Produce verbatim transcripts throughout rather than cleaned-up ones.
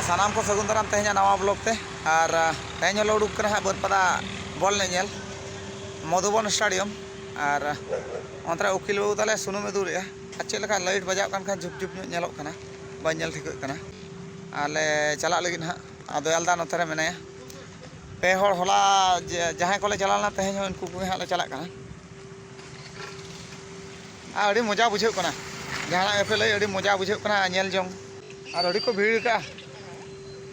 ᱥᱟᱱᱟᱢ ᱠᱚ ᱥᱟᱹᱜᱩᱱ ᱫᱟᱨᱟᱢ ᱛᱮᱦᱮᱧᱟᱜ ᱱᱟᱣᱟ ᱵᱞᱚᱜ ᱛᱮ᱾ ᱟᱨ, ᱟ, ᱛᱮᱦᱮᱧ ᱦᱚᱸᱞᱮ ᱩᱰᱩᱠ ᱠᱟᱱᱟ ᱦᱟᱸᱜ ᱵᱟᱹᱨᱯᱟᱫᱟ ᱵᱚᱞ ᱮᱱᱮᱡ ᱧᱮᱞ, ᱢᱚᱫᱷᱩᱵᱚᱱ ᱥᱴᱮᱰᱤᱭᱟᱢ᱾ ᱟᱨ, ᱟ, ᱚᱱᱛᱮ ᱨᱮ ᱩᱠᱤᱞ ᱵᱟᱹᱵᱩ ᱛᱟᱞᱮ ᱥᱩᱱᱩᱢ ᱮ ᱫᱩᱞᱮᱜᱼᱟ᱾ ᱟᱨ ᱪᱮᱫ ᱞᱮᱠᱟ ᱞᱟᱭᱤᱴ ᱵᱟᱡᱟᱣ ᱠᱟᱱ ᱠᱷᱟᱱ ᱡᱷᱩᱯ ᱡᱷᱩᱯ ᱧᱚᱜ ᱧᱮᱞᱚᱜ ᱠᱟᱱᱟ, ᱵᱟᱹᱧ ᱧᱮᱞ ᱴᱷᱤᱠᱟᱹᱜ ᱠᱟᱱᱟ᱾ ᱟᱨ ᱞᱮ ᱪᱟᱞᱟᱜ ᱞᱟᱹᱜᱤᱫ ᱦᱟᱸᱜ᱾ ᱟᱨ ᱫᱚᱭᱟᱞ ᱫᱟ ᱱᱚᱛᱮ ᱨᱮ ᱢᱮᱱᱟᱭᱟ᱾ ᱯᱮ ᱦᱚᱲ ᱦᱚᱞᱟ ᱡᱮ-, ᱡᱟᱦᱟᱸᱭ ᱠᱚᱞᱮ ᱪᱟᱞᱟᱣ ᱞᱮᱱᱟ, ᱛᱮᱦᱮᱧ ᱦᱚᱸ ᱩᱱᱠᱩ ᱠᱚᱜᱮ ᱦᱟᱸᱜ ᱞᱮ ᱪᱟᱞᱟᱜ ᱠᱟᱱᱟ᱾ ᱟᱨ ᱟᱹᱰᱤ ᱢᱚᱡᱟ ᱵᱩᱡᱷᱟᱹᱜ ᱠᱟᱱᱟ, ᱡᱟᱦᱟᱱᱟᱜ ᱜᱮᱯᱮ ᱞᱟᱹᱭ, ᱟᱹᱰᱤ ᱢᱚᱡᱟ ᱵᱩᱡᱷᱟᱹᱜ ᱠᱟᱱᱟ ᱧᱮᱞ ᱡᱚᱝ᱾ ᱟᱨ ᱟᱹᱰᱤ ᱠᱚ ᱵᱷᱤᱲ ᱠᱟᱜᱼᱟ᱾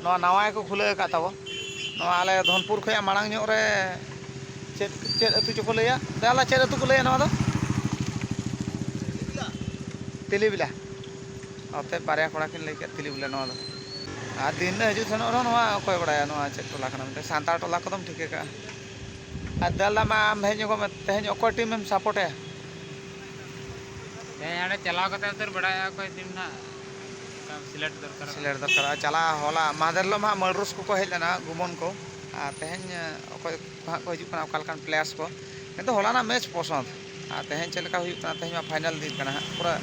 ᱱᱚᱣᱟ ᱱᱟᱣᱟ ᱜᱮᱠᱚ ᱠᱷᱩᱞᱟᱹᱣ ᱟᱠᱟᱫ ᱛᱟᱵᱚ᱾ ᱱᱚᱣᱟ ᱟᱞᱮ ᱫᱷᱚᱱᱯᱩᱨ ᱠᱷᱚᱱᱟᱜ ᱢᱟᱲᱟᱝ ᱧᱚᱜ ᱨᱮ ᱪᱮᱫ, ᱪᱮᱫ ᱟᱹᱛᱩ ᱪᱚᱠᱚ ᱞᱟᱹᱭᱟ? ᱫᱟᱫᱟ, ᱪᱮᱫ ᱟᱹᱛᱩ ᱠᱚ ᱞᱟᱹᱭᱟ ᱱᱚᱣᱟ ᱫᱚ? ᱛᱤᱞᱤᱵᱤᱞᱟ᱾ ᱚᱛᱮ ᱵᱟᱨᱭᱟ ᱠᱚᱲᱟ ᱠᱤᱱ ᱞᱟᱹᱭ ᱠᱮᱫ ᱛᱤᱞᱤᱵᱤᱞᱟ ᱱᱚᱣᱟ ᱫᱚ᱾ ᱟᱨ ᱫᱤᱱ ᱞᱮ ᱦᱤᱡᱩᱜ ᱥᱮᱱᱚᱜ ᱨᱮᱦᱚᱸ ᱱᱚᱣᱟ ᱚᱠᱚᱭ ᱵᱟᱲᱟᱭᱟ ᱱᱚᱣᱟ ᱪᱮᱫ ᱴᱚᱞᱟ ᱠᱟᱱᱟ, ᱢᱤᱫᱴᱮᱱ ᱥᱟᱱᱛᱟᱲ ᱴᱚᱞᱟ ᱠᱚᱫᱚᱢ ᱴᱷᱤᱠᱟᱹ ᱠᱟᱜᱼᱟ᱾ ᱟᱨ ᱫᱟᱞ ᱫᱟ ᱢᱟ ᱟᱢ ᱦᱮᱡ ᱧᱚᱜᱚᱜ ᱢᱮ, ᱛᱮᱦᱮᱧ ᱚᱠᱚᱭ ᱴᱤᱢ ᱮᱢ ᱥᱟᱯᱳᱨᱴ ᱮᱭᱟ? ᱛᱮᱦᱮᱧ ᱦᱟᱸᱰᱮ ᱪᱟᱞᱟᱣ ᱠᱟᱛᱮ ᱩᱛᱟᱹᱨ ᱵᱟᱲᱟᱭᱟ ᱚᱠᱚᱭ ᱴᱤᱢ ᱱᱟᱜ ᱚᱱᱠᱟ ᱥᱤᱞᱮᱠᱴ ᱫᱚᱨᱠᱟᱨᱚᱜᱼᱟ᱾ ᱥᱤᱞᱮᱠᱴ ᱫᱚᱨᱠᱟᱨᱚᱜᱼᱟ᱾ ᱪᱟᱞᱟᱣ ᱦᱚᱞᱟ ᱢᱟᱦᱫᱮᱨ ᱦᱤᱞᱳᱜ ᱢᱟ ᱦᱟᱸᱜ ᱢᱟᱹᱲᱨᱩᱥ ᱠᱚᱠᱚ ᱦᱮᱡ ᱞᱮᱱᱟ, ᱜᱩᱢᱚᱱ ᱠᱚ, ᱟᱨ ᱛᱮᱦᱮᱧ ᱚᱠᱚᱭ ᱠᱚ ᱦᱟᱸᱜ ᱠᱚ ᱦᱤᱡᱩᱜ ᱠᱟᱱᱟ, ᱚᱠᱟ ᱞᱮᱠᱟᱱ ᱯᱞᱮᱭᱟᱨᱥ ᱠᱚ᱾ ᱠᱤᱱᱛᱩ ᱦᱚᱞᱟᱱᱟᱜ ᱢᱮᱪ ᱯᱚᱥᱚᱸᱫ, ᱟᱨ ᱛᱮᱦᱮᱧ ᱪᱮᱫ ᱞᱮᱠᱟ ᱦᱩᱭᱩᱜ ᱠᱟᱱᱟ, ᱛᱮᱦᱮᱧ ᱢᱟ ᱯᱷᱟᱭᱱᱟᱞ ᱫᱤᱱ ᱠᱟᱱᱟ ᱦᱟᱸᱜ᱾ ᱯᱩᱨᱟᱹ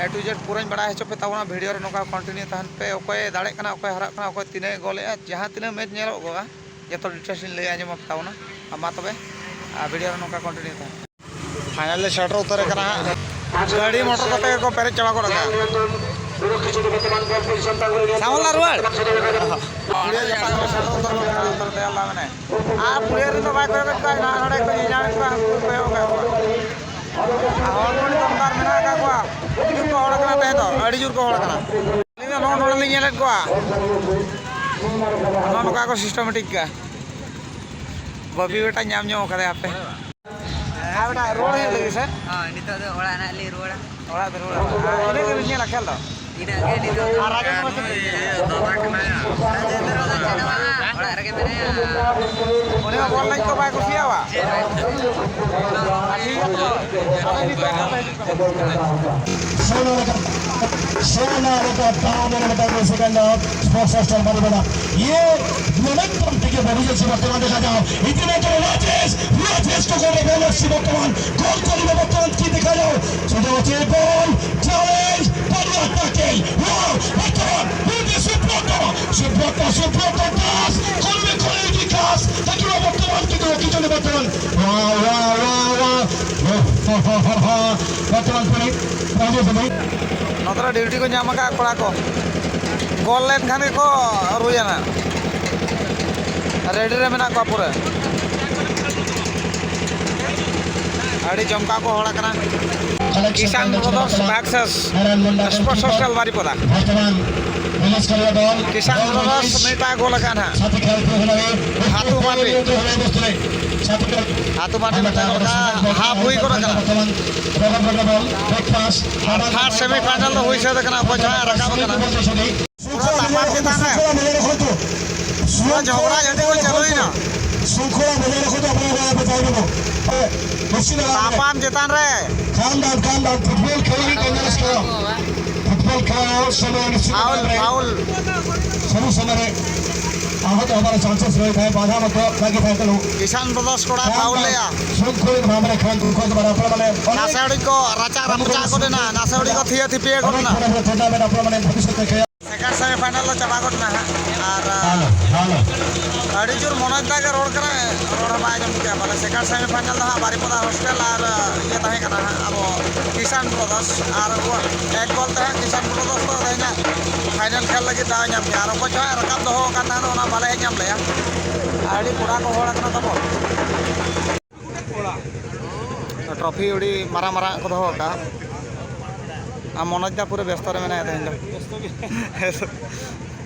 A to Z ᱯᱩᱨᱟᱹᱧ ᱵᱟᱲᱟᱭ ᱦᱚᱪᱚ ᱯᱮ ᱛᱟᱵᱚᱱᱟ, ᱵᱷᱤᱰᱤᱭᱳ ᱨᱮ ᱱᱚᱝᱠᱟ ᱠᱚᱱᱴᱤᱱᱤᱭᱩ ᱛᱟᱦᱮᱱ ᱯᱮ᱾ ᱚᱠᱚᱭ ᱫᱟᱲᱮᱜ ᱠᱟᱱᱟ, ᱚᱠᱚᱭ ᱦᱟᱨᱟᱜ ᱠᱟᱱᱟ, ᱚᱠᱚᱭ ᱛᱤᱱᱟᱹᱜ ᱮ ᱜᱳᱞᱮᱜᱼᱟ, ᱡᱟᱦᱟᱸ ᱛᱤᱱᱟᱹᱜ ᱢᱮᱪ ᱧᱮᱞᱚᱜᱚᱜᱼᱟ, ᱡᱚᱛᱚ ᱰᱤᱴᱮᱞᱥ ᱤᱧ ᱞᱟᱹᱭ ᱟᱸᱡᱚᱢ ᱟᱯᱮ ᱛᱟᱵᱚᱱᱟ᱾ ᱟᱨ ᱢᱟ ᱛᱚᱵᱮ, ᱟᱨ ᱵᱷᱤᱰᱤᱭᱳ ᱨᱮ ᱱᱚᱝᱠᱟ ᱠᱚᱱᱴᱤᱱᱤᱭᱩ ᱛᱟᱦᱮᱱ᱾ ᱯᱷᱟᱭᱱᱟᱞ ᱞᱮ ᱥᱮᱴᱮᱨ ᱩᱛᱟᱹᱨ ᱟᱠᱟᱱᱟ ᱦᱟᱸᱜ᱾ ᱜᱟᱹᱰᱤ ᱢᱚᱴᱚᱨ ᱠᱚᱛᱮ ᱜᱮᱠᱚ ᱯᱮᱨᱮᱡ ᱪᱟᱵᱟ ᱜᱚᱫ ᱟᱠᱟᱫᱼᱟ᱾ ᱥᱟᱢᱚᱞ ᱫᱟ ᱨᱩᱣᱟᱹᱲ᱾ ᱯᱩᱲᱤᱭᱟᱹ ᱡᱟᱯᱟᱜ ᱠᱚᱞᱮ ᱥᱮᱴᱮᱨ ᱩᱛᱟᱹᱨ ᱜᱚᱫ ᱟᱠᱟᱱᱟ, ᱩᱛᱟᱹᱨ ᱫᱮᱭᱟᱞ ᱫᱟ ᱢᱮᱱᱟᱭ᱾ ᱟᱨ ᱯᱩᱲᱤᱭᱟᱹ ᱨᱮᱱ ᱫᱚ ᱵᱟᱭ ᱠᱚᱭᱚᱜ ᱮᱫ ᱠᱚᱣᱟ, ᱱᱟᱦᱟᱜ ᱱᱚᱰᱮ ᱠᱚ ᱧᱮᱞ ᱧᱟᱢᱮᱫ ᱠᱚᱣᱟ, ᱩᱱᱠᱩ ᱠᱚ ᱠᱚᱭᱚᱜ ᱟᱠᱟᱫ ᱠᱚᱣᱟ᱾ ᱟᱨ ᱦᱚᱲ ᱠᱚ ᱱᱤᱛᱚᱜ ᱚᱠᱟᱨᱮ ᱢᱮᱱᱟᱜ ᱟᱠᱟᱫ ᱠᱚᱣᱟ? ᱟᱹᱰᱤ ᱡᱳᱨ ᱠᱚ ᱦᱚᱲ ᱟᱠᱟᱱᱟ ᱛᱮᱦᱮᱧ ᱫᱚ, ᱟᱹᱰᱤ ᱡᱳᱨ ᱠᱚ ᱦᱚᱲ ᱟᱠᱟᱱᱟ᱾ ᱟᱹᱞᱤᱧ ᱫᱚ ᱱᱚᱜᱼᱚ ᱱᱚᱰᱮ ᱞᱤᱧ ᱧᱮᱞᱮᱫ ᱠᱚᱣᱟ, ᱱᱚᱜᱼᱚ ᱱᱚᱝᱠᱟ ᱠᱚ ᱥᱤᱥᱴᱮᱢᱮᱴᱤᱠ ᱠᱟᱜᱼᱟ᱾ ᱵᱟᱹᱵᱤ ᱵᱮᱴᱟ ᱧᱟᱢ ᱧᱚᱜ ᱠᱟᱫᱮᱭᱟ ᱯᱮ᱾ ᱟᱨ ᱵᱮᱴᱟ ᱨᱩᱣᱟᱹᱲ ᱦᱩᱭᱩᱜ ᱞᱟᱹᱜᱤᱫ ᱥᱮ? ᱦᱳᱭ, ᱱᱤᱛᱚᱜ ᱫᱚ ᱚᱲᱟᱜ ᱱᱟᱜ ᱞᱤᱧ ᱨᱩᱣᱟᱹᱲᱟ᱾ ᱚᱲᱟᱜ ᱯᱮ ᱨᱩᱣᱟᱹᱲᱟ? ᱟᱨ ᱤᱱᱟᱹᱜ ᱜᱮᱵᱤᱱ ᱧᱮᱞᱟ ᱠᱷᱮᱞ ᱫᱚ? ᱤᱱᱟᱹᱜ ᱜᱮ ᱱᱤᱛᱚᱜ ᱫᱚ᱾ ᱟᱨ ᱨᱟᱡᱮᱱ ᱫᱚ ᱪᱮᱫ ᱵᱤᱱ ᱪᱤᱠᱟᱹᱭᱟ? ᱨᱟᱡᱮᱱᱫᱨᱚ ᱫᱚ ᱪᱮᱫ ᱦᱚᱸ ᱵᱟᱝᱟ, ᱚᱲᱟᱜ ᱨᱮᱜᱮ ᱢᱮᱱᱟᱭᱟ᱾ ᱩᱱᱤ ᱦᱚᱸ ᱵᱚᱞ ᱮᱱᱮᱡ ᱠᱚ ᱵᱟᱭ ᱠᱩᱥᱤᱭᱟᱜᱼᱟ? ᱪᱮᱫ ᱦᱚᱸ ᱵᱟᱭ ᱠᱩᱥᱤᱭᱟᱜᱼᱟ᱾ ᱟᱨ ᱴᱷᱤᱠ ᱜᱮᱭᱟ ᱛᱚ᱾ ᱟᱨ ᱱᱤᱛᱚᱜ ᱮᱠᱟᱞ ᱛᱮ ᱦᱤᱡᱩᱜ ᱠᱟᱱᱟ᱾ ᱥᱳᱱᱟ ᱞᱮᱠᱟ, ᱥᱳᱱᱟ ᱞᱮᱠᱟ ᱫᱟᱢ ᱨᱮ ᱢᱤᱫᱴᱟᱝ ᱥᱮᱠᱮᱱᱰ ᱥᱯᱳᱨᱴᱥ ᱦᱚᱥᱴᱮᱞ ᱵᱟᱹᱱᱩᱜ ᱵᱚᱱᱟ᱾ ᱤᱭᱟᱹ momentum ᱴᱷᱤᱠ ᱜᱮ ᱵᱟᱹᱱᱩᱜ ᱡᱮ ᱵᱚᱨᱛᱚᱢᱟᱱ ᱫᱮᱠᱷᱟ ᱡᱟᱣ᱾ ᱤᱫᱤ ᱞᱮ ᱠᱟᱱᱟ ᱨᱟᱡᱮᱥ, ᱨᱟᱡᱮᱥ ᱴᱩᱠᱩ ᱨᱮ ᱵᱚᱞ ᱥᱤ ᱵᱚᱨᱛᱚᱢᱟᱱ ᱜᱳᱞ ᱠᱚ ᱨᱤᱵᱟ ᱵᱚᱨᱛᱚᱢᱟᱱ ᱪᱮᱫ ᱫᱮᱠᱷᱟ ᱡᱟᱣ᱾ ᱥᱳᱡᱟ ᱦᱚᱪᱚᱭ ᱵᱚᱞ, ᱪᱮᱞᱮᱧᱡᱽ, ᱵᱟᱹᱱᱩᱜᱼᱟ ᱴᱟᱠᱮᱞ᱾ ᱣᱟᱣ, ᱵᱚᱨᱛᱚᱢᱟᱱ ᱩᱱᱤ ᱥᱩᱵᱨᱚᱛᱚ, ᱱᱚᱛᱮ ᱨᱮ ᱰᱤᱭᱩᱴᱤ ᱠᱚ ᱧᱟᱢ ᱟᱠᱟᱫ ᱠᱚᱲᱟ ᱠᱚ᱾ ᱜᱚᱞ ᱞᱮᱱᱠᱷᱟᱱ ᱜᱮᱠᱚ ᱨᱩᱭᱟ ᱱᱟᱜ᱾ ᱨᱮᱰᱤ ᱨᱮ ᱢᱮᱱᱟᱜ ᱠᱚᱣᱟ ᱯᱩᱨᱟᱹ᱾ ᱟᱹᱰᱤ ᱡᱚᱢᱠᱟᱣ ᱠᱚ ᱦᱚᱲ ᱟᱠᱟᱱᱟ᱾ ᱠᱤᱥᱟᱱ ᱵᱨᱚᱫᱟᱨᱥ ᱵᱷᱟᱨᱥᱮᱥ ᱥᱯᱳᱨᱴᱥ ᱦᱳᱥᱴᱮᱞ ᱵᱟᱨᱤᱯᱚᱫᱟ᱾ ᱠᱤᱥᱟᱱ ᱵᱨᱚᱫᱟᱨᱥ ᱢᱤᱫᱴᱟᱝ ᱜᱳᱞ ᱟᱠᱟᱱ ᱦᱟᱸᱜ᱾ ᱦᱟᱛᱩ ᱢᱟᱨᱰᱤ᱾ ᱦᱟᱛᱩ ᱢᱟᱨᱰᱤ ᱢᱤᱫᱴᱟᱝ ᱜᱳᱞ ᱟᱠᱟᱱ, ᱦᱟᱯ ᱦᱩᱭ ᱜᱚᱫ ᱟᱠᱟᱱᱟ᱾ ᱟᱨ ᱛᱷᱟᱨᱰ ᱥᱮᱢᱤ ᱯᱷᱟᱭᱱᱟᱞ ᱫᱚ ᱦᱩᱭ ᱥᱟᱹᱛ ᱟᱠᱟᱱᱟ, ᱚᱠᱚᱭ ᱪᱚ ᱦᱟᱸᱜ ᱨᱟᱠᱟᱵ ᱟᱠᱟᱱᱟ᱾ ᱯᱩᱨᱟᱹ ᱛᱟᱯᱟᱢ ᱪᱮᱛᱟᱱ ᱨᱮ᱾ ᱯᱩᱨᱟᱹ ᱡᱷᱚᱜᱽᱲᱟ ᱡᱷᱟᱹᱴᱤ ᱠᱚ ᱪᱟᱹᱞᱩᱭᱮᱱᱟ᱾ ᱛᱟᱯᱟᱢ ᱪᱮᱛᱟᱱ ᱨᱮ᱾ ᱯᱷᱩᱴᱵᱚᱞ ᱠᱷᱮᱞ ᱦᱚᱸ ᱥᱚᱢᱚᱭ ᱯᱷᱟᱩᱞ, ᱯᱷᱟᱩᱞ᱾ ᱥᱚᱢᱚᱭ ᱨᱮ ᱟᱦᱚᱛ ᱦᱚᱵᱟᱨ ᱪᱟᱱᱥᱮᱥ ᱨᱚᱦᱤᱛᱟᱭ, ᱵᱟᱫᱷᱟ ᱢᱚᱛᱚ ᱞᱟᱜᱤᱛᱟᱭ ᱛᱮᱱᱩ᱾ ᱠᱤᱥᱟᱱ ᱵᱨᱚᱫᱟᱨᱥ ᱠᱚᱲᱟ ᱯᱷᱟᱩᱞ ᱞᱮᱭᱟ᱾ ᱥᱩᱠᱷᱚᱭ ᱵᱷᱟᱵᱽ ᱨᱮ ᱠᱷᱟᱱ ᱫᱩᱠᱷᱚ ᱫᱚ ᱵᱟᱨᱟ ᱯᱨᱚᱢᱟᱱᱮ ᱱᱟᱥᱮ ᱟᱹᱰᱤ ᱠᱚ ᱨᱟᱪᱟ ᱨᱟᱯᱪᱟ ᱜᱚᱫ ᱮᱱᱟ, ᱱᱟᱥᱮ ᱟᱹᱰᱤ ᱠᱚ ᱛᱷᱤᱭᱟᱹ ᱛᱷᱤᱯᱤᱭᱟᱹ ᱜᱚᱫ ᱮᱱᱟ᱾ ᱥᱮᱠᱮᱱᱰ ᱥᱮᱢᱤ ᱯᱷᱟᱭᱱᱟᱞ ᱫᱚ ᱪᱟᱵᱟ ᱜᱚᱫ ᱱᱟ ᱦᱟᱸᱜ, ᱟᱨ ᱟᱹᱰᱤ ᱡᱳᱨ ᱢᱚᱱᱳᱡᱽ ᱫᱟ ᱜᱮ ᱨᱚᱲ ᱠᱟᱱᱟᱭ, ᱨᱚᱲ ᱦᱚᱸ ᱵᱟᱭ ᱟᱸᱡᱚᱢ ᱠᱮᱜᱼᱟ᱾ ᱵᱚᱞᱮ ᱥᱮᱠᱮᱱᱰ ᱥᱮᱢᱤ ᱯᱷᱟᱭᱱᱟᱞ ᱫᱚ ᱦᱟᱸᱜ ᱵᱟᱨᱤᱯᱚᱫᱟ ᱦᱳᱥᱴᱮᱞ ᱟᱨ ᱤᱭᱟᱹ ᱛᱟᱦᱮᱸ ᱠᱟᱱᱟ ᱦᱟᱸᱜ, ᱟᱵᱚ ᱠᱤᱥᱟᱱ ᱵᱨᱚᱫᱟᱨᱥ, ᱟᱨ ᱩᱱᱠᱩᱣᱟᱜ ᱮᱠ ᱜᱳᱞ ᱛᱮ ᱦᱟᱸᱜ ᱠᱤᱥᱟᱱ ᱵᱨᱚᱫᱟᱨᱥ ᱫᱚ ᱛᱮᱦᱮᱧ ᱦᱟᱸᱜ ᱯᱷᱟᱭᱱᱟᱞ ᱠᱷᱮᱞ ᱞᱟᱹᱜᱤᱫ ᱫᱟᱣ ᱧᱟᱢ ᱠᱮᱜᱼᱟ᱾ ᱟᱨ ᱚᱠᱚᱭ ᱪᱚ ᱦᱟᱸᱜ ᱨᱟᱠᱟᱵ ᱫᱚᱦᱚ ᱟᱠᱟᱱ ᱛᱟᱦᱮᱸ ᱫᱚ, ᱚᱱᱟ ᱵᱟᱞᱮ ᱦᱮᱡ ᱧᱟᱢ ᱞᱮᱜᱼᱟ᱾ ᱟᱹᱰᱤ ᱠᱚᱲᱟ ᱠᱚ ᱦᱚᱲ ᱟᱠᱟᱱᱟ ᱛᱟᱵᱚᱱ᱾ ᱴᱨᱚᱯᱷᱤ ᱟᱹᱰᱤ ᱢᱟᱨᱟᱝ ᱢᱟᱨᱟᱝ ᱠᱚ ᱫᱚᱦᱚ ᱟᱠᱟᱫᱼᱟ᱾ ᱟᱨ ᱢᱚᱱᱳᱡᱽ ᱫᱟ ᱯᱩᱨᱟᱹ ᱵᱮᱥᱛᱚ ᱨᱮ ᱢᱮᱱᱟᱭᱟ ᱛᱮᱦᱮᱧ ᱫᱚ᱾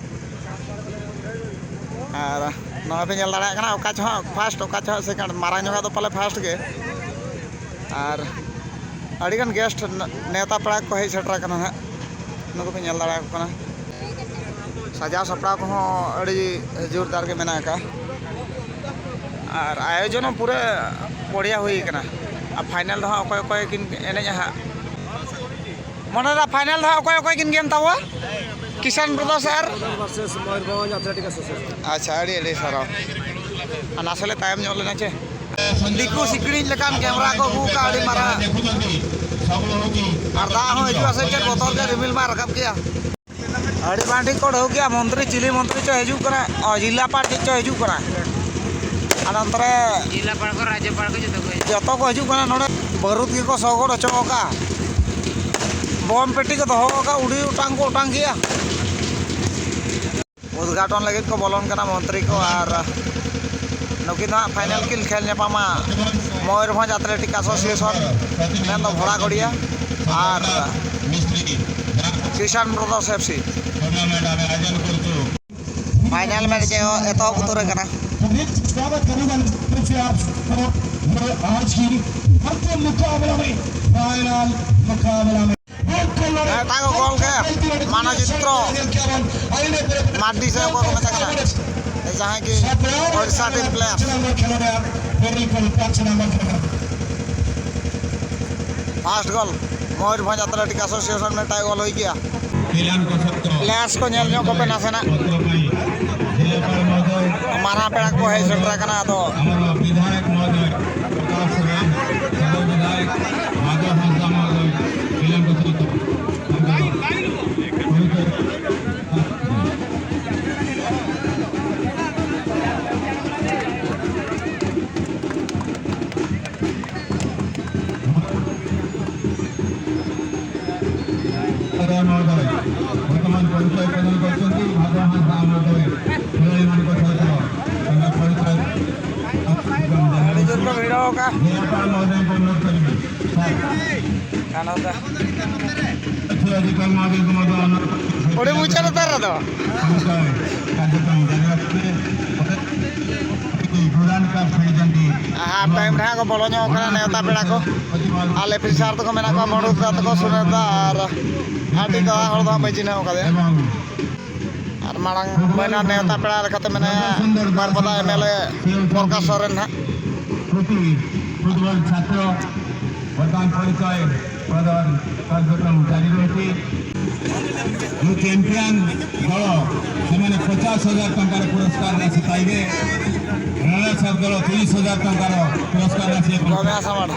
ᱟᱨ ᱱᱚᱜᱼᱚᱭ ᱯᱮ ᱧᱮᱞ ᱫᱟᱲᱮᱭᱟᱜ ᱠᱟᱱᱟ, ᱚᱠᱟ ᱪᱚ ᱦᱟᱸᱜ ᱯᱷᱟᱥᱴ, ᱚᱠᱟ ᱪᱚ ᱦᱟᱸᱜ ᱥᱮᱠᱮᱱᱰ, ᱢᱟᱨᱟᱝ ᱧᱚᱜᱟᱜ ᱫᱚ ᱯᱟᱞᱮ ᱯᱷᱟᱥᱴ ᱜᱮ᱾ ᱟᱨ ᱟᱹᱰᱤᱜᱟᱱ ᱜᱮᱥᱴ, ᱱᱮᱣᱛᱟ ᱯᱮᱲᱟ ᱠᱚ ᱦᱮᱡ ᱥᱮᱴᱮᱨ ᱟᱠᱟᱱᱟ ᱦᱟᱸᱜ, ᱱᱩᱠᱩ ᱯᱮ ᱧᱮᱞ ᱫᱟᱲᱮᱭᱟᱠᱚ ᱠᱟᱱᱟ᱾ ᱥᱟᱡᱟᱣ ᱥᱟᱯᱲᱟᱣ ᱠᱚᱦᱚᱸ ᱟᱹᱰᱤ ᱡᱳᱨᱫᱟᱨ ᱜᱮ ᱢᱮᱱᱟᱜ ᱟᱠᱟᱫᱼᱟ᱾ ᱟᱨ ᱟᱭᱳᱡᱚᱱ ᱦᱚᱸ ᱯᱩᱨᱟᱹ ᱵᱚᱲᱦᱤᱭᱟ ᱦᱩᱭ ᱠᱟᱱᱟ᱾ ᱟᱨ ᱯᱷᱟᱭᱱᱟᱞ ᱫᱚ ᱦᱟᱸᱜ ᱚᱠᱚᱭ ᱚᱠᱚᱭ ᱠᱤᱱ ᱮᱱᱮᱡᱼᱟ ᱦᱟᱸᱜ? ᱢᱚᱱᱮ ᱫᱟ ᱯᱷᱟᱭᱱᱟᱞ ᱫᱚ ᱦᱟᱸᱜ ᱚᱠᱚᱭ ᱚᱠᱚᱭ ᱠᱤᱱ ᱜᱮᱢ ᱛᱟᱵᱚᱣᱟ? ᱠᱤᱥᱟᱱ ᱵᱨᱚᱫᱟᱨᱥ ᱟᱨ ᱵᱷᱟᱨᱥᱮᱥ ᱢᱚᱭᱩᱨᱵᱷᱚᱸᱡᱽ ᱟᱛᱷᱞᱮᱴᱤᱠ ᱮᱥᱳᱥᱤᱭᱮᱥᱚᱱ᱾ ᱟᱪᱪᱷᱟ, ᱟᱹᱰᱤ ᱟᱹᱰᱤ ᱥᱟᱨᱦᱟᱣ᱾ ᱟᱨ ᱱᱟᱥᱮ ᱞᱮ ᱛᱟᱭᱚᱢ ᱧᱚᱜ ᱞᱮᱱᱟ ᱪᱮ? ᱫᱤᱠᱩ ᱥᱤᱠᱲᱤᱡ ᱞᱮᱠᱟᱱ ᱠᱮᱢᱨᱟ ᱠᱚ ᱟᱹᱜᱩ ᱠᱟᱜᱼᱟ, ᱟᱹᱰᱤ ᱢᱟᱨᱟᱝ᱾ ᱟᱨ ᱫᱟᱜ ᱦᱚᱸ ᱦᱤᱡᱩᱜᱼᱟ ᱥᱮ ᱪᱮᱫ ᱵᱚᱛᱚᱨ ᱜᱮ, ᱨᱤᱢᱤᱞ ᱢᱟ ᱨᱟᱠᱟᱵ ᱠᱮᱜᱼᱟ᱾ ᱟᱹᱰᱤ ᱵᱟᱝ ᱴᱷᱤᱠ ᱠᱚ ᱰᱷᱟᱹᱣ ᱠᱮᱜᱼᱟ, ᱢᱚᱱᱛᱨᱤ ᱪᱤᱞᱤ ᱢᱚᱱᱛᱨᱤ ᱪᱚ ᱦᱤᱡᱩᱜ ᱠᱟᱱᱟ, ᱚ, ᱡᱤᱞᱟᱯᱟᱲ ᱪᱮᱫ ᱪᱚ ᱦᱤᱡᱩᱜ ᱠᱟᱱᱟ᱾ ᱟᱨ ᱚᱱᱛᱮ ᱨᱮ ᱡᱤᱞᱟᱯᱟᱲ ᱠᱚ, ᱨᱟᱡᱽᱡᱚᱯᱟᱲ ᱠᱚ ᱡᱚᱛᱚ ᱠᱚ ᱦᱤᱡᱩᱜ ᱡᱚᱛᱚ ᱠᱚ ᱦᱤᱡᱩᱜ ᱠᱟᱱᱟ, ᱱᱚᱰᱮ ᱵᱟᱹᱨᱩᱫ ᱜᱮᱠᱚ ᱥᱚ ᱜᱚᱫ ᱦᱚᱪᱚ ᱟᱠᱟᱫᱼᱟ᱾ ᱵᱚᱢ ᱯᱮᱴᱤ ᱠᱚ ᱫᱚᱦᱚ ᱟᱠᱟᱫ, ᱩᱰᱤ ᱚᱴᱟᱝ ᱠᱚ ᱚᱴᱟᱝ ᱠᱮᱜᱼᱟ᱾ ᱩᱫᱽᱜᱷᱟᱴᱚᱱ ᱞᱟᱹᱜᱤᱫ ᱠᱚ ᱵᱚᱞᱚᱱ ᱠᱟᱱᱟ ᱢᱚᱱᱛᱨᱤ ᱠᱚ, ᱟᱨ ᱱᱩᱠᱤᱱ ᱫᱚ ᱦᱟᱸᱜ ᱯᱷᱟᱭᱱᱟᱞ ᱠᱤᱱ ᱠᱷᱮᱞ ᱧᱟᱯᱟᱢᱟ ᱢᱚᱭᱩᱨᱵᱷᱚᱸᱡᱽ ᱟᱛᱷᱞᱮᱴᱤᱠ ᱮᱥᱳᱥᱤᱭᱮᱥᱚᱱ, ᱢᱮᱱᱫᱚ ᱵᱷᱚᱲᱟᱜᱚᱲᱤᱭᱟ ᱟᱨ ᱠᱤᱥᱟᱱ brothers F C. Final match ᱮᱛᱚᱦᱚᱵ ᱩᱛᱟᱹᱨ ᱟᱠᱟᱱᱟ᱾ स्वागत करने वाले तरफ से आप सबको आज की अंतिम मुकाबला में, फाइनल मुकाबला में। ᱮᱴᱟᱜ ᱠᱚ ᱜᱳᱞ ᱜᱮ ᱢᱟᱱᱚᱪᱤᱛᱨᱚ ᱢᱟᱨᱰᱤ ᱥᱮ ᱚᱠᱚᱭ ᱠᱚ ᱢᱮᱛᱟᱭ ᱠᱟᱱᱟ, ᱡᱟᱦᱟᱸᱭ ᱠᱤ ᱳᱰᱤᱥᱟ ᱴᱤᱢ ᱯᱞᱮᱭᱟᱨ᱾ ᱯᱷᱟᱥᱴ ᱜᱳᱞ ᱢᱚᱭᱩᱨᱵᱷᱚᱸᱡᱽ ᱟᱛᱷᱞᱮᱴᱤᱠ ᱮᱥᱳᱥᱤᱭᱮᱥᱚᱱ ᱢᱤᱫᱴᱟᱝ ᱜᱳᱞ ᱦᱩᱭ ᱠᱮᱜᱼᱟ᱾ ᱯᱞᱮᱭᱟᱨᱥ ᱠᱚ ᱧᱮᱞ ᱧᱚᱜ ᱠᱚᱯᱮ ᱱᱟᱥᱮᱱᱟᱜ᱾ ᱢᱟᱨᱟᱝ ᱯᱮᱲᱟ ᱠᱚ ᱦᱮᱡ ᱥᱮᱴᱮᱨ ᱟᱠᱟᱱᱟ, ᱟᱫᱚ ମହୋଦୟ ବର୍ତ୍ତମାନ ପରିଚୟ ପ୍ରଦାନ କରିଛନ୍ତି। ଭାବ ହାସା ମହୋଦୟ, ଖେଳାଳିମାନଙ୍କ ସହିତ ତାଙ୍କ ପରିଚୟ। ᱟᱹᱰᱤ ᱡᱳᱨ ᱠᱚ ᱵᱷᱤᱲ ᱟᱠᱟᱱᱟ᱾ ᱡᱮ ᱟᱯᱟᱬ ᱢᱚᱦᱳᱫୟଙ୍କୁ ଅନୁରୋଧ କରିବି। ସାର୍। ᱠᱟᱱᱟᱰᱟ᱾ ᱚᱸᱰᱮ ᱢᱩᱪᱟᱹᱫ ᱩᱛᱟᱹᱨ ᱨᱮᱫᱚ᱾ ᱚᱱᱠᱟ ᱠᱟᱨᱡᱚᱠᱨᱚᱢ ᱡᱟᱨᱤ ᱨᱟᱠᱷᱤᱵᱮ᱾ ᱦᱟᱯ ᱴᱟᱭᱤᱢ ᱨᱮ ᱦᱟᱸᱜ ᱠᱚ ᱵᱚᱞᱚ ᱧᱚᱜ ᱠᱟᱱᱟ ᱱᱮᱣᱛᱟ ᱯᱮᱲᱟ ᱠᱚ᱾ ᱟᱞᱮ ᱯᱷᱤᱥᱟᱨ ᱛᱟᱠᱚ ᱢᱮᱱᱟᱜ ᱠᱚᱣᱟ, ᱢᱚᱱᱳᱡᱽ ᱫᱟ ᱛᱟᱠᱚ, ᱥᱩᱱᱮᱛ ᱫᱟ, ᱟᱨ ᱟᱹᱰᱤ ᱫᱟᱫᱟ ᱦᱚᱲ ᱫᱚ ᱦᱟᱸᱜ ᱵᱟᱹᱧ ᱪᱤᱱᱦᱟᱹᱣ ᱠᱟᱫᱮᱭᱟ᱾ ᱟᱨ ᱢᱟᱲᱟᱝ ᱢᱟᱹᱱᱟᱱ ᱱᱮᱣᱛᱟ ᱯᱮᱲᱟ ᱞᱮᱠᱟᱛᱮ ᱢᱮᱱᱟᱭᱟ ᱵᱟᱨᱯᱟᱫᱟ M L A Prakash Soren ᱦᱟᱸᱜ᱾ ᱠᱩᱴᱤ ᱯᱷᱩᱴᱵᱚᱞ ᱪᱷᱟᱛᱨᱚ ᱵᱚᱨᱛᱚᱢᱟᱱ ᱯᱚᱨᱤᱪᱚᱭ ᱯᱨᱚᱫᱟᱱ ᱠᱟᱨᱡᱚᱠᱨᱚᱢ ᱡᱟରି ରହିଛି। ମୁଁ ଚାମ୍ପିୟନ ଦଳ, ସେମାନେ ପଚାଶ ହଜାର ଟଙ୍କାର ପୁରସ୍କାର ରାଶି ପାଇବେ। ରନର୍ସ ଅପ୍ ଦଳ ତିରିଶ ହଜାର ଟଙ୍କାର ପୁରସ୍କାର ରାଶି ଏବଂ ଗଭୀରା ସମାଡ଼।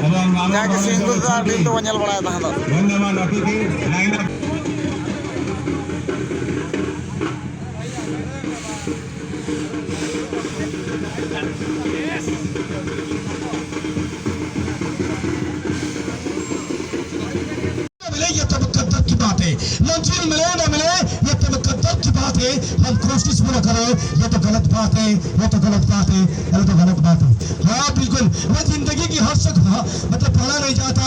ଏବଂ ଆମ ଯାହାକି ଘର ସିନ୍ଦୁର ଦଳ ତା ଅଛନ୍ତି। ଡିଲ୍ ତ ବନିଆଲ ବଢ଼ାଏ ତାହା ତ। ଧନ୍ୟବାଦ ଅତିଥି। Line up. मिले ना मिले, ये तो मुकद्दर की बात है। हम कोशिश भी ना करें, ये तो गलत बात है। ये तो गलत बात है। ये तो गलत बात है। हाँ, बिल्कुल। मैं जिंदगी की हर शख्स, हाँ, मतलब, पाना नहीं जाता।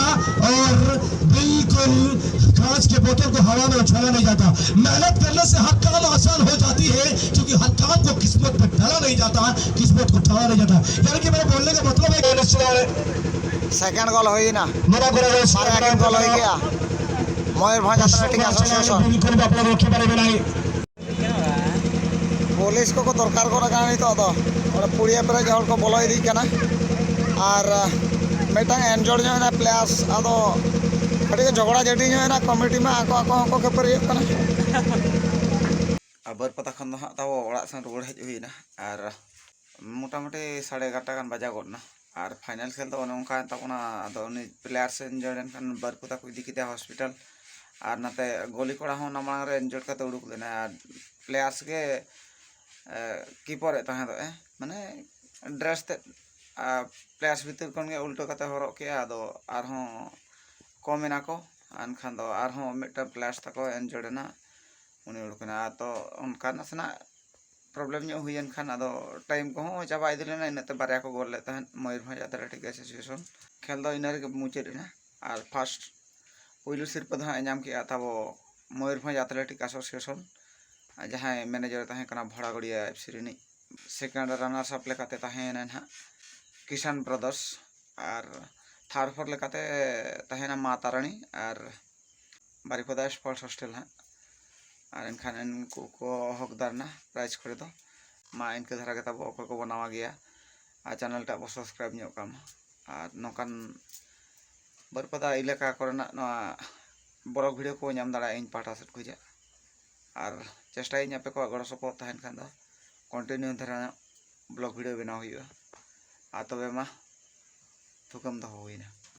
और बिल्कुल, कांच के बोतल को हवा में उछाला नहीं जाता। मेहनत करने से हर काम आसान हो जाती है, क्योंकि हर काम को किस्मत पे डाला नहीं जाता, किस्मत को टाला नहीं जाता। यानी कि मेरे बोलने का मतलब है कि निश्चित है। ᱥᱮᱠᱮᱱᱰ ᱜᱚᱞ ᱦᱩᱭᱱᱟ᱾ मना करा गया, ᱵᱟᱨᱭᱟ ᱜᱮᱢ ᱜᱚᱞ ᱦᱩᱭ ᱜᱮᱭᱟ᱾ ᱢᱚᱭᱩᱨᱵᱷᱚᱸᱡᱽ ᱟᱛᱞᱮᱴᱤᱠ ᱟᱥᱳᱥᱤᱭᱮᱥᱚᱱ᱾ बिल्कुल भी अपना रोके बने बनाए। ᱯᱩᱞᱤᱥ ᱠᱚᱠᱚ ᱫᱚᱨᱠᱟᱨ ᱜᱚᱫ ᱟᱠᱟᱱᱟ ᱱᱤᱛᱚᱜ ᱫᱚ᱾ ᱚᱸᱰᱮ ᱯᱩᱲᱤᱭᱟᱹ ᱯᱮᱨᱮᱡ ᱦᱚᱲ ᱠᱚ ᱵᱚᱞᱚ ᱤᱫᱤᱜ ᱠᱟᱱᱟ᱾ ᱟᱨ ᱟᱦ, ᱢᱤᱫᱴᱟᱝ ᱤᱱᱡᱚᱨᱰ ᱧᱚᱜ ᱮᱱᱟ ᱯᱞᱮᱭᱟᱨᱥ᱾ ᱟᱫᱚ ᱠᱟᱹᱴᱤᱡ ᱠᱚ ᱡᱷᱚᱜᱽᱲᱟ ᱡᱷᱟᱹᱴᱤ ᱧᱚᱜ ᱮᱱᱟ, ᱠᱚᱢᱤᱴᱤ ᱢᱟ ᱟᱠᱚ ᱟᱠᱚ ᱦᱚᱸᱠᱚ ᱠᱷᱟᱹᱯᱟᱹᱨᱤᱭᱟᱹᱜ ᱠᱟᱱᱟ᱾ ᱟᱨ ᱵᱟᱹᱨᱯᱟᱫᱟ ᱠᱷᱚᱱ ᱫᱚ ᱦᱟᱸᱜ ᱛᱟᱵᱚ ᱚᱲᱟᱜ ᱥᱮᱱ ᱨᱩᱣᱟᱹᱲ ᱦᱮᱡ ᱦᱩᱭᱱᱟ᱾ ᱟᱨ ᱢᱚᱴᱟᱢᱩᱴᱤ ᱥᱟᱲᱮ ᱮᱜᱟᱨᱚᱴᱟ ᱜᱟᱱ ᱵᱟᱡᱟᱣ ᱜᱚᱫ ᱮᱱᱟ᱾ ᱟᱨ ᱯᱷᱟᱭᱱᱟᱞ ᱠᱷᱮᱞ ᱫᱚ ᱚᱱᱮ ᱚᱱᱠᱟᱭᱮᱱ ᱛᱟᱵᱚᱱᱟ᱾ ᱟᱫᱚ ᱩᱱᱤ ᱯᱞᱮᱭᱟᱨᱥ ᱤᱱᱡᱚᱨᱰ ᱮᱱᱠᱷᱟᱱ ᱵᱟᱹᱨᱯᱟᱫᱟ ᱠᱚ ᱤᱫᱤ ᱠᱮᱫᱮᱭᱟ ᱦᱚᱥᱯᱤᱴᱟᱞ᱾ ᱟᱨ ᱱᱟᱛᱮ ᱜᱚᱞᱤ ᱠᱚᱲᱟ ᱦᱚᱸ ᱚᱱᱟ ᱢᱟᱲᱟᱝ ᱨᱮ ᱤᱱᱡᱚᱨᱰ ᱠᱟᱛᱮ ᱩᱰᱩᱠ ᱞᱮᱱᱟᱭ᱾ ᱟᱨ ᱯᱞᱮᱭᱟᱨᱥ ᱜᱮ ᱠᱤᱯᱟᱨᱮᱫ ᱛᱟᱦᱮᱸ ᱫᱚ, ᱮ, ᱢᱟᱱᱮ ᱰᱨᱮᱥ ᱛᱮᱫ, ᱟᱨ ᱯᱞᱮᱭᱟᱨᱥ ᱵᱷᱤᱛᱤᱨ ᱠᱷᱚᱱ ᱜᱮ ᱩᱞᱴᱟᱹ ᱠᱟᱛᱮ ᱦᱚᱨᱚᱜ ᱠᱮᱜᱼᱟ᱾ ᱟᱫᱚ ᱟᱨᱦᱚᱸ ᱠᱚᱢ ᱮᱱᱟ ᱠᱚ᱾ ᱮᱱᱠᱷᱟᱱ ᱫᱚ ᱟᱨᱦᱚᱸ ᱢᱤᱫᱴᱟᱝ ᱯᱞᱮᱭᱟᱨᱥ ᱛᱟᱠᱚ ᱤᱱᱡᱚᱨᱰ ᱮᱱᱟ, ᱩᱱᱤ ᱩᱰᱩᱠ ᱮᱱᱟ᱾ ᱛᱚ ᱚᱱᱠᱟ ᱱᱟᱥᱮᱱᱟᱜ ᱯᱨᱚᱵᱞᱮᱢ ᱧᱚᱜ ᱦᱩᱭᱮᱱ ᱠᱷᱟᱱ ᱟᱫᱚ ᱴᱟᱭᱤᱢ ᱠᱚᱦᱚᱸ ᱪᱟᱵᱟ ᱤᱫᱤ ᱞᱮᱱᱟ᱾ ᱤᱱᱟᱹᱜ ᱛᱮ ᱵᱟᱨᱭᱟ ᱠᱚ ᱜᱳᱞ ᱞᱮᱫ ᱛᱟᱦᱮᱸᱫ ᱢᱚᱭᱩᱨᱵᱷᱚᱸᱡᱽ ᱟᱛᱞᱮᱴᱤᱠ ᱮᱥᱳᱥᱤᱭᱮᱥᱚᱱ᱾ ᱠᱷᱮᱞ ᱫᱚ ᱤᱱᱟᱹ ᱨᱮᱜᱮ ᱢᱩᱪᱟᱹᱫ ᱮᱱᱟ᱾ ᱟᱨ ᱯᱷᱟᱥᱴ ᱯᱩᱭᱞᱩ ᱥᱤᱨᱯᱟᱹ ᱫᱚ ᱦᱟᱸᱜ ᱮ ᱧᱟᱢ ᱠᱮᱜᱼᱟ ᱛᱟᱵᱚ ᱢᱚᱭᱩᱨᱵᱷᱚᱸᱡᱽ ᱟᱛᱞᱮᱴᱤᱠ ᱟᱥᱳᱥᱤᱭᱮᱥᱚᱱ, ᱟᱨ ᱡᱟᱦᱟᱸᱭ ᱢᱮᱱᱮᱡᱟᱨ ᱮ ᱛᱟᱦᱮᱸ ᱠᱟᱱᱟ ᱵᱷᱚᱲᱟᱜᱚᱲᱤᱭᱟ ᱮᱯᱷ ᱥᱤ ᱨᱤᱱᱤᱡ᱾ ᱥᱮᱠᱮᱱᱰ ᱨᱟᱱᱟᱨᱥ ᱟᱯ ᱞᱮᱠᱟᱛᱮ ᱛᱟᱦᱮᱸᱭᱮᱱᱟ ᱱᱟᱦᱟᱜ ᱠᱤᱥᱟᱱ ᱵᱨᱟᱫᱟᱨᱥ᱾ ᱟᱨ ᱛᱷᱟᱨᱰ ᱯᱷᱳᱨ ᱞᱮᱠᱟᱛᱮ ᱛᱟᱦᱮᱸᱭᱮᱱᱟ ᱢᱟ ᱛᱟᱨᱟᱱᱤ ᱟᱨ ᱵᱟᱨᱤᱯᱟᱫᱟ ᱥᱯᱳᱨᱴᱥ ᱦᱳᱥᱴᱮᱞ ᱦᱟᱸᱜ᱾ ᱟᱨ ᱮᱱᱠᱷᱟᱱ ᱩᱱᱠᱩ ᱠᱚ ᱦᱚᱠᱫᱟᱨ ᱮᱱᱟ ᱯᱨᱟᱭᱤᱡᱽ ᱠᱚᱨᱮ ᱫᱚ᱾ ᱢᱟ ᱤᱱᱠᱟᱹ ᱫᱷᱟᱨᱟ ᱜᱮ ᱛᱟᱵᱚ, ᱚᱠᱚᱭ ᱠᱚᱵᱚ ᱱᱟᱣᱟ ᱜᱮᱭᱟ ᱟᱨ ᱪᱮᱱᱮᱞ ᱴᱟᱜ ᱵᱚ ᱥᱟᱵᱥᱠᱨᱟᱭᱤᱵᱽ ᱧᱚᱜ ᱠᱟᱜ ᱢᱟ᱾ ᱟᱨ ᱱᱚᱝᱠᱟᱱ ᱵᱟᱹᱨᱯᱟᱫᱟ ᱮᱞᱟᱠᱟ ᱠᱚᱨᱮᱱᱟᱜ ᱱᱚᱣᱟ ᱵᱞᱚᱜ ᱵᱷᱤᱰᱤᱭᱳ ᱠᱚ ᱧᱟᱢ ᱫᱟᱲᱮᱭᱟᱜᱼᱟ ᱤᱧ ᱯᱟᱦᱴᱟ ᱥᱮᱫ ᱠᱷᱚᱱᱟᱜ᱾ ᱟᱨ ᱪᱮᱥᱴᱟᱭᱟᱹᱧ ᱟᱯᱮ ᱠᱚᱣᱟᱜ ᱜᱚᱲᱚ ᱥᱚᱯᱚᱦᱚᱫ ᱛᱟᱦᱮᱱ ᱠᱷᱟᱱ ᱫᱚ ᱠᱚᱱᱴᱤᱱᱤᱭᱩ ᱫᱷᱟᱨᱟ ᱧᱚᱜ ᱵᱞᱚᱜ ᱵᱷᱤᱰᱤᱭᱳ ᱵᱮᱱᱟᱣ ᱦᱩᱭᱩᱜᱼᱟ᱾ ᱟᱨ ᱛᱚᱵᱮ ᱢᱟ ᱛᱷᱩᱠᱟᱹᱢ ᱫᱚᱦᱚ ᱦᱩᱭᱱᱟ᱾